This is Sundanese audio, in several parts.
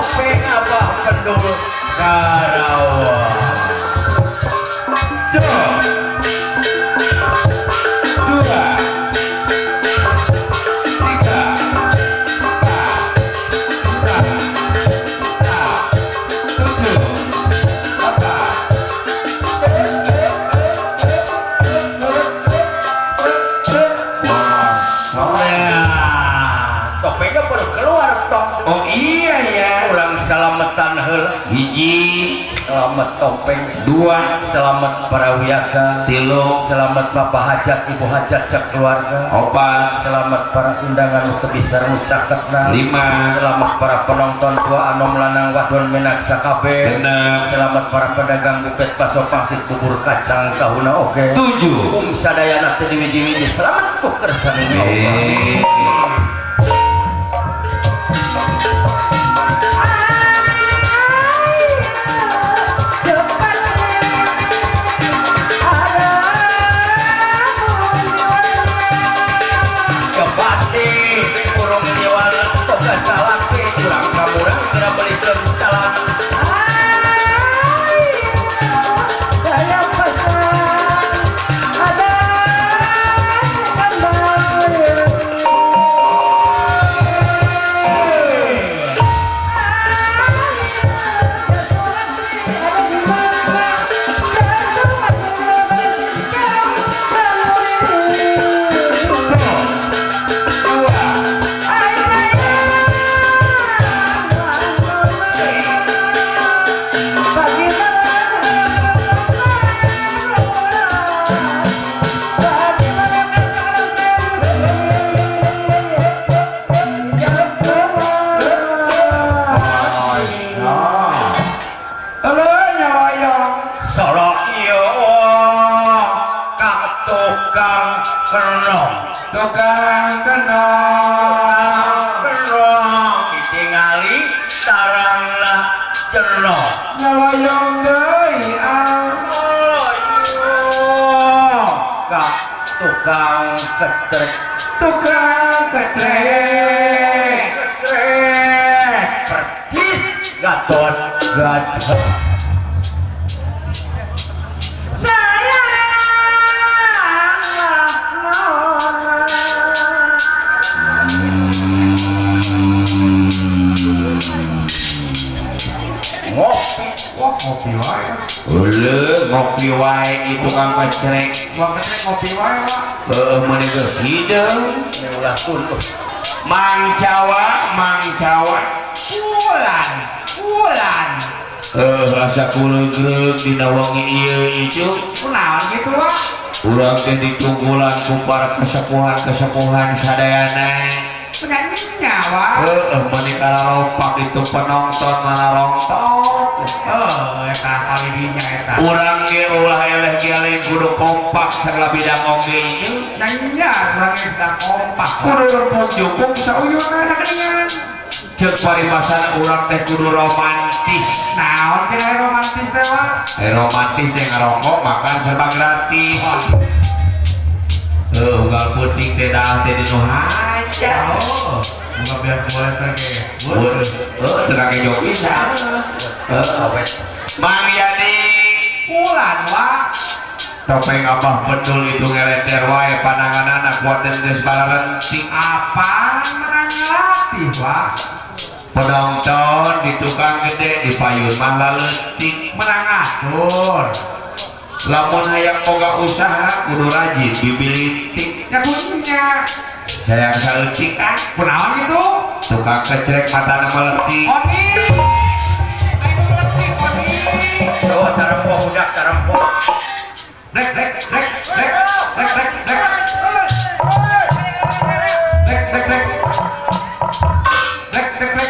Topeng Abah Pendul Karawang. 2, 3, 4, 5, 6, 7, 8. Nah, topengnya baru keluar tong. Oh iya ya. Urang salamatan heula. 1, Selamat topeng. 2, Selamat para wiyaga. 3, Selamat bapak hajat, ibu hajat sekeluarga. 4, Selamat para undangan nu teu bisa nu caketna. 5, Selamat para penonton tua anom lanang wadon menak sakabeh. 6, Selamat para pedagang bupet baso pangsit bubur kacang tahuna oge. 7. Um sadayana teu diwiji-wiji selamat ku kersane Allah. Kebati urung nyewa boga salaki urang kamurang kira belikeun calak. Solo ieu ka tukang kenong. Tukang kenong. Kenong ditingali sarangna jenong. Nyaloyong deui ah. Ka tukang kecrek. Tukang kecrek. Kecrek percis Gatot Gajah. Ngopi. Wah, ngopi wae. Uleuh, ngopi wae itu tukang kecrek. Tukang kecrek ngopi wae, Pak. Heeh, meuni geus hideung. Ulah tunduh. Mang Cawa, Mang Cawa. Bulan, bulan. Rasa kulegreg dina wengi ieu ieu. Kunaon kitu, Pak? Urang teh ditunggulan ku para kesepuhan-kesepuhan sadayana. Penyanyi nyawa. Heeh, meuni kalaropak itu penonton malarongtok. Eta kalidinya eta. Urang ge ulah eleh geleng kudu kompak sagala bidang oge ieu. Nanya urang ge sedang kompak. Kudu rempug jukung sauyuna. Keningan. Ceuk paribasana urang teh kudu romantis. Naon kira romantis teh, Pak? Romantis teh ngarokok makan serba gratis. Unggal peuting teh daah teh dinu haja. Oh, buka biar boleh teh ge. Heuh, teu kake joki bisa. Awet. Mang Yani Bulan, Wak. Topeng Abah Pendul itu ngeleder wae pananganana kuaten geus baralentik. Apa ngelatih, Wak? Penonton di tukang gede di payun mah laletik. Menang atur. Lamun hayang boga usaha kudu rajin bibilintik. Ya kudunya. Sayang saeutik ah. Kunaon gitu? Tukang kecrek matana meletik. Oni. Ayo meletik, Oni. Oh, tarempo budak tarempo. Rek rek rek rek rek rek rek. Rek rek rek. Rek rek rek.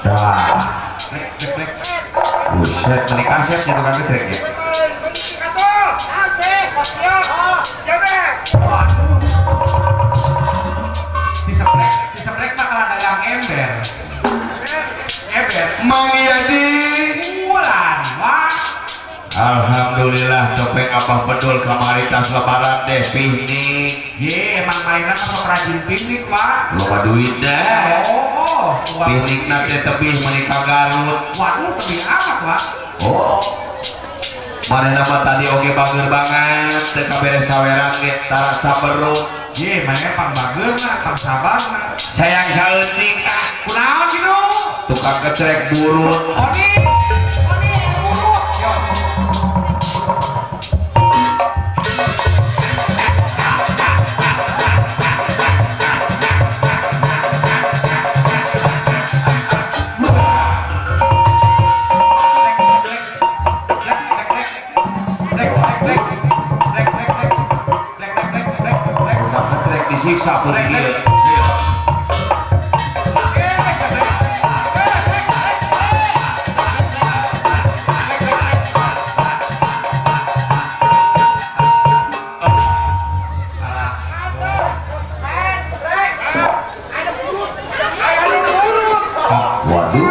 Tah. Rek rek rek. Buset, meuni kasep nya tukang kecrek ya. Waduh. Si sebrek mah kalah dagang ember. Ember. Mang Yani Bulan, Wak. Alhamdulillah topeng Abah Bedul kamari tas lebaran deh piknik. Ye, emang mainan sama perajin piknik, Pak. Loba duit dah. Oh, piknikna teh tebih meuni ka Garut. Waduh, tebih amat, Pak. Oh. Manehna mah tadi oge bager banget teu kaberes sawerang ge tara saberut. Ye, manehna pang bageurna, pang sabarna. Sayang saeutik ah. Kunaon kitu? Tukang kecrek burut. Oni, oni burut. Yo. Disiksa putih ieu. Waduh. Tuh.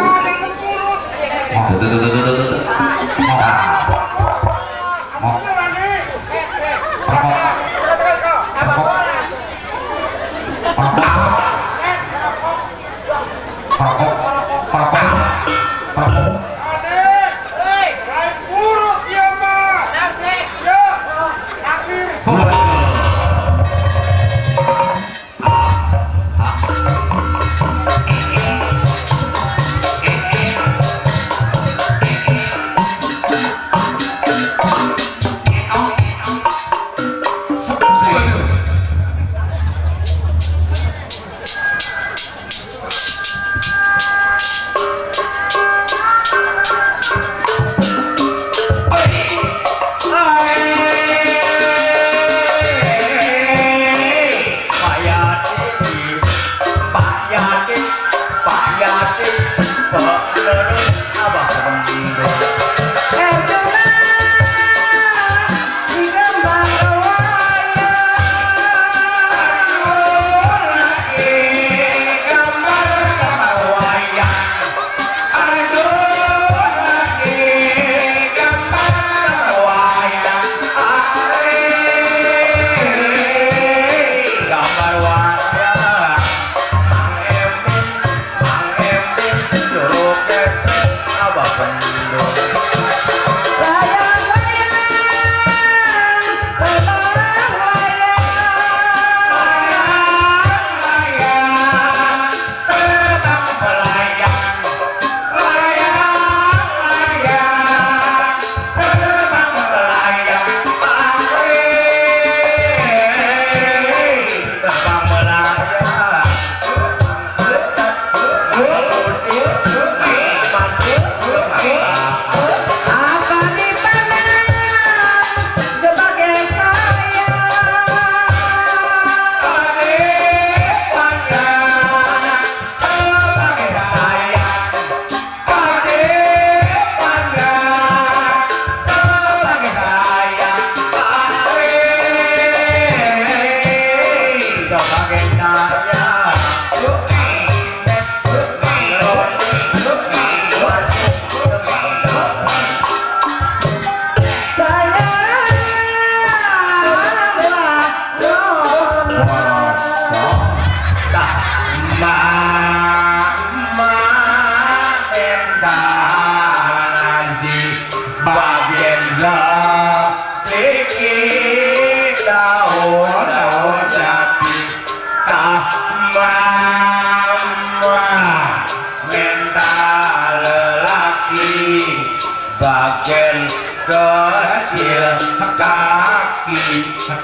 Bagian kecil kaki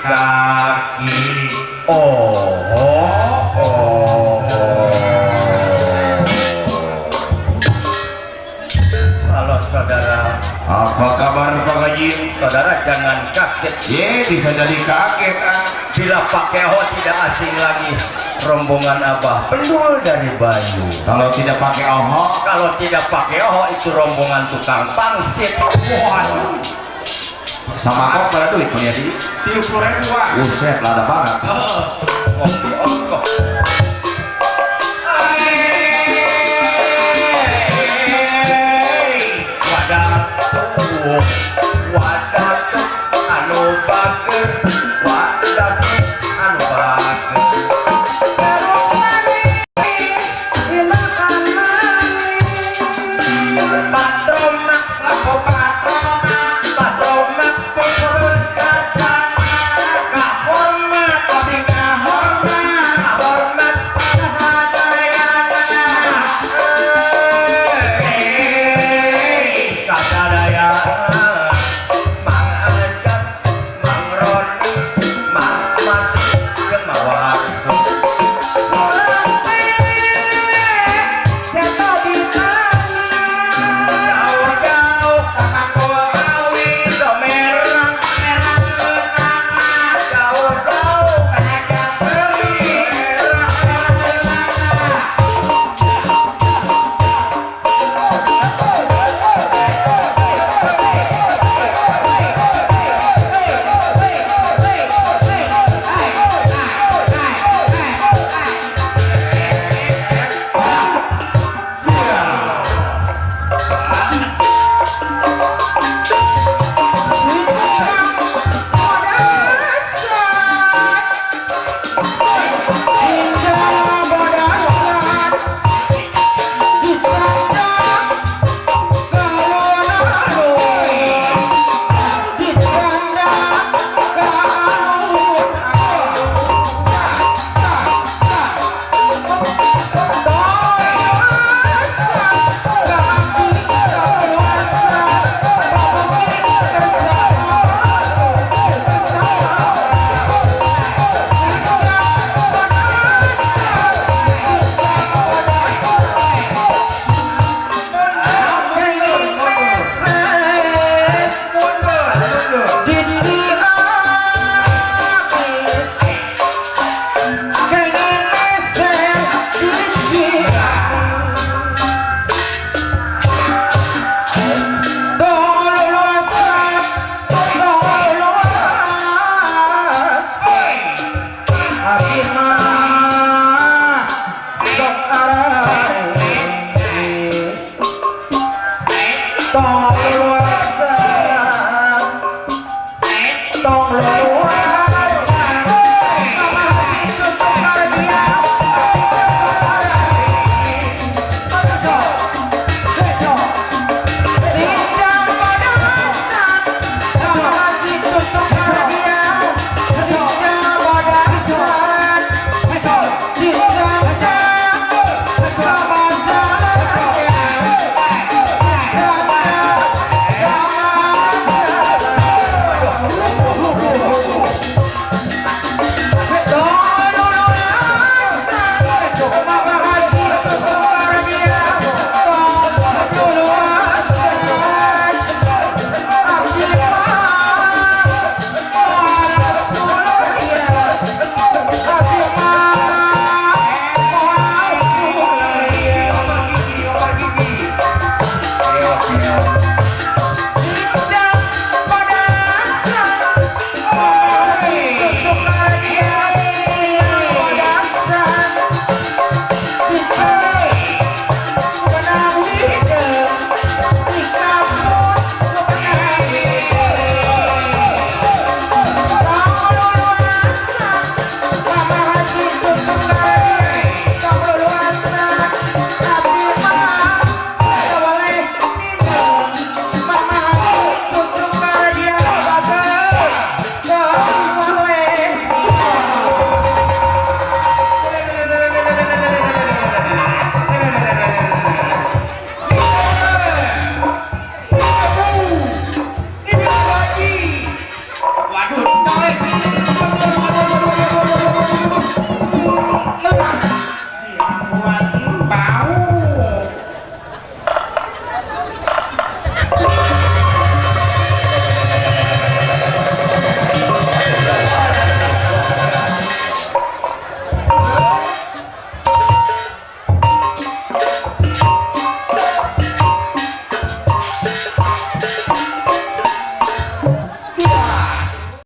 kaki. Oh, oh, oh, oh. Halo saudara. Apa kabar Pak Haji? Saudara jangan kaget. Ye, bisa jadi kaget ah. Bila pakai ho tidak asing lagi rombongan Abah Pendul dari Bayu. Kalau tidak pakai oho, kalau tidak pakai oho itu rombongan tukang pangsit. Waduh. Sama kok pada duit punya di 30.000 Pak. Buset, lada banget. Ngopi ongkoh. Wadah.